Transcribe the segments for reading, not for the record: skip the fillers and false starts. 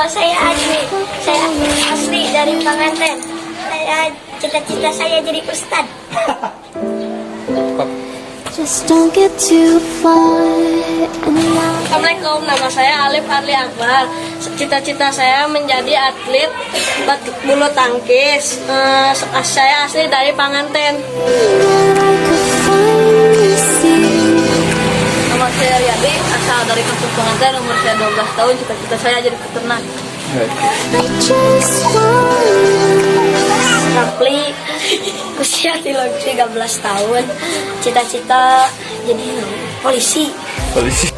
Saya Ajmi. Saya asli dari Panganten. Saya cita-cita saya jadi ustad. Just don't get too far and I Assalamualaikum, nama saya Alif Arli Akbar. Cita-cita saya menjadi atlet bulu tangkis. Saya asli dari Panganten. that I could finally see. Nama saya Riyadi, asal dari Kampung Pengantin, umur saya 12 tahun, cita-cita saya jadi peternak. I just want Rapli, usia 13 tahun. Cita-cita jadi polisi. Polisi.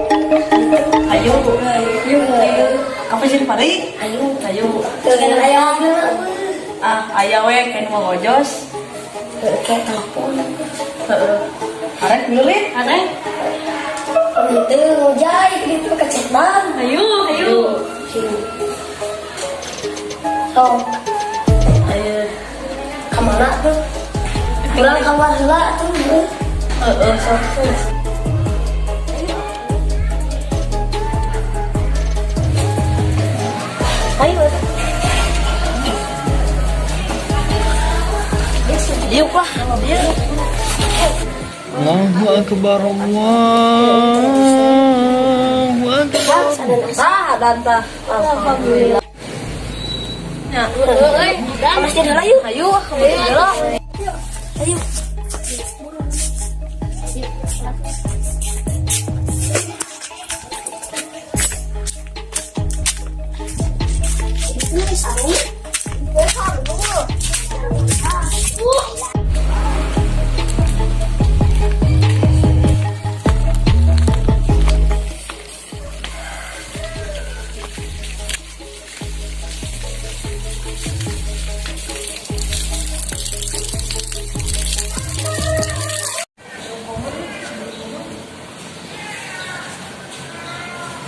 Ayo, ayo, ayo. Apa sih pari? Ayo, Ayo. Dengan ayah. Ah, aya we kan mau ngojos. Kayak telepon. Heeh. Arek beli? Ada? Itu ngojai gitu kecetan. Ayo, ayo. Oh, Ayo. kemana tuh? Pulang kamar heula tuh. Heeh, sok. Ayo. Yuk lah, dia. Allahu Akbar, Allahu Akbar. Ah, dan tah. Alhamdulillah. Ya, Euy, Ke masjid heula yuk. ayo, ke masjid heula. Ayo.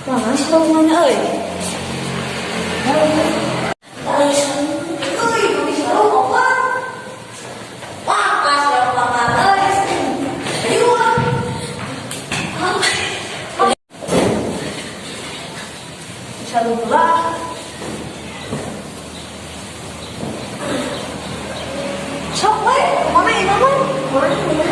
Mana sih rumahnya euy? Sok we, mana ini mah? Mana?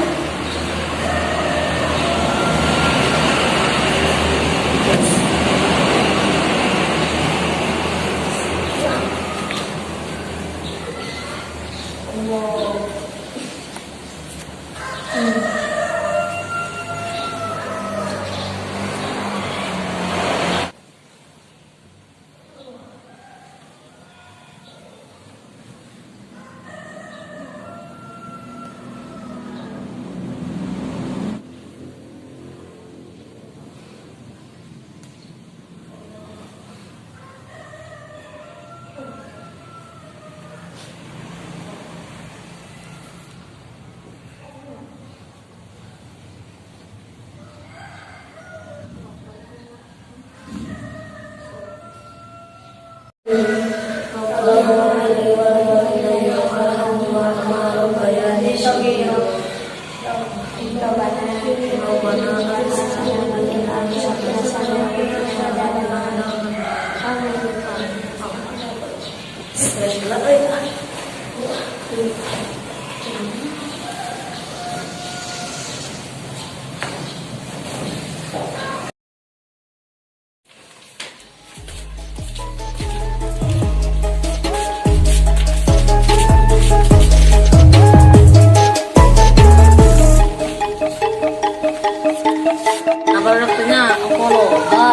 Apa waktunya aku loba,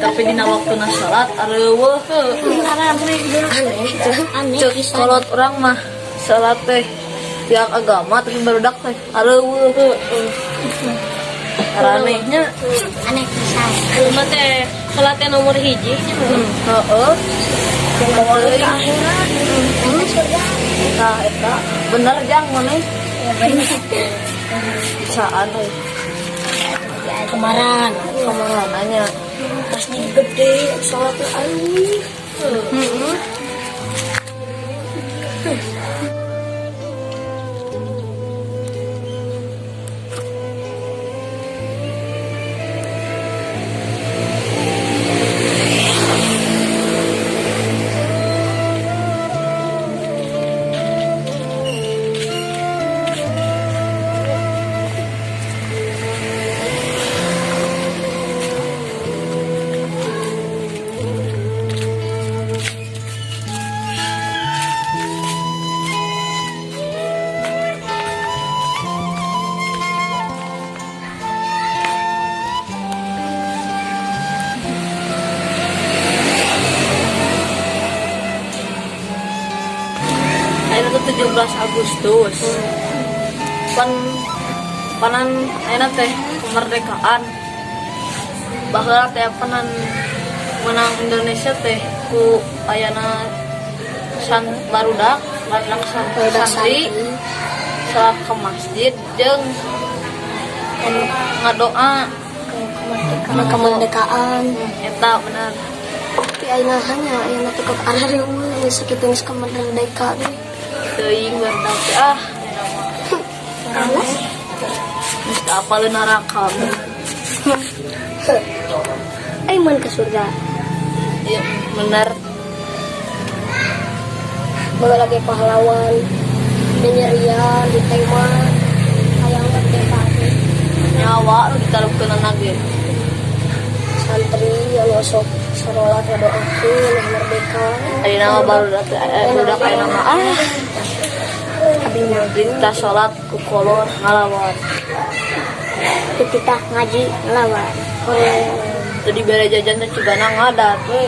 tapi dina waktuna salat areueuh heuh. Aneh, aneh. Cek kolot orang mah salat teh pihak agama tapi barudak teh areueuh heuh. Aranehnya Aneh pisan. Rumah teh salat teh nomor hiji. Heeh. Ke akhirat. Ini surga. Nah, eta bener jang maneh Ya bener. bisaan euy. Kemarin. Kemarananya. Masjid gede, sholatnya alus. Ayeuna teh 17 Agustus. Pan panan ayeuna teh kemerdekaan. Baheula teh panan menang Indonesia teh ku ayana san barudak barudak santri salat ke masjid jeung ngadoa Karena kemerdekaan. Eta bener. Tapi ayeuna hanya ayeuna teh kok arariweuh geus sakitu geus kemerdekaan. Teuing barudak teh ah ayeuna mah. Alas. Geus teu apaleun neraka. Aiman ke surga. Iya, bener. Bawa lagi pahlawan nyerian di tema hayang merdeka teh. Nyawa nu ditaruhkeun ge. Santri anu sok sarolat ngadoakeun merdeka. Ayeuna mah barudak teh budak ayeuna mah ah. Abi mah Perintah salat ku kolor ngalawan. Kita ngaji ngelawan. Teu dibere jajan teh cigana ngadat we.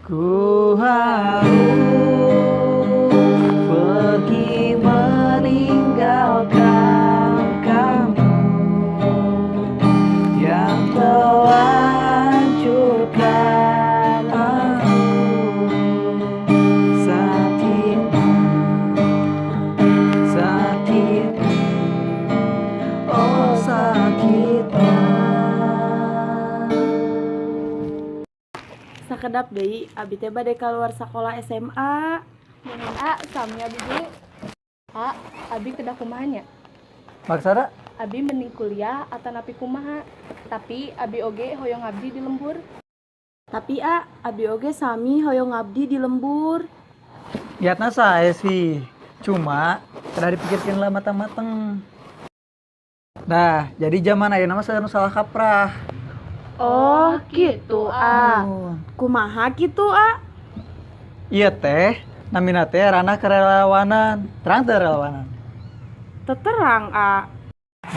Ku harus pergi meninggalkan kamu yang telah hancurkan aku. Sakitnya, sakitnya, oh sakitnya. Sakedap deui abi teh bade kaluar sakola SMA. Muhun A, sami abi dulu. A, abi kedah kumaha nya? Maksana? Abi mending kuliah atanapi kumaha? Tapi abi oge hoyong abdi di lembur. Tapi a, abi oge sami hoyong abdi di lembur. Niatna saya sih, cuma kada dipikirkan lah matang-matang. Nah, jadi zaman ayeuna mah seueur nu salah kaprah. Oh, gitu a. Kumaha gitu a? Iya teh, namina teh ranah kerelawanan. Terang teh relawanan. Teterang a.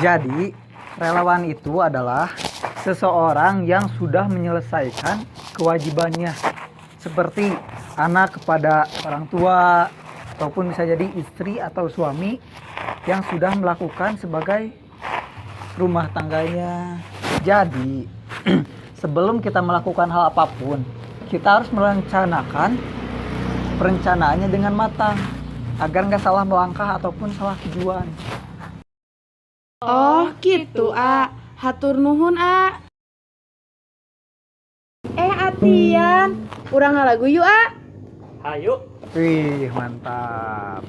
Jadi, relawan itu adalah seseorang yang sudah menyelesaikan kewajibannya. Seperti anak kepada orang tua, ataupun bisa jadi istri atau suami yang sudah melakukan sebagai rumah tangganya. Jadi, sebelum kita melakukan hal apapun, kita harus merencanakan perencanaannya dengan matang agar nggak salah melangkah ataupun salah tujuan. Oh, gitu a. Hatur nuhun a. Atian, urang ngalagu yuk a. Hayu. Wih, mantap.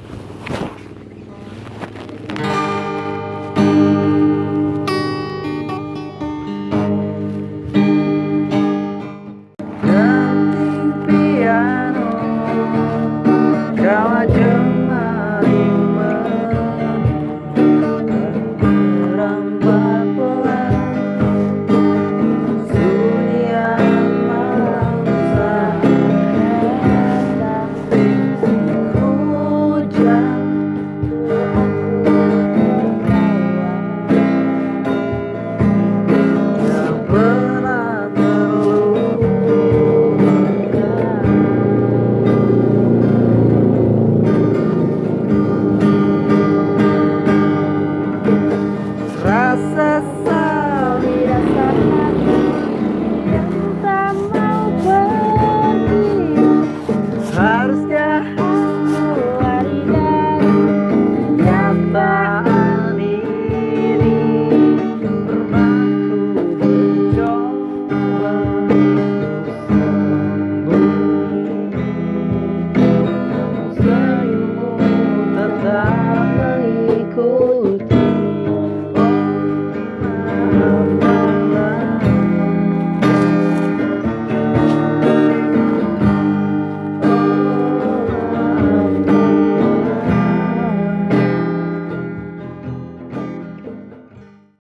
Maaf.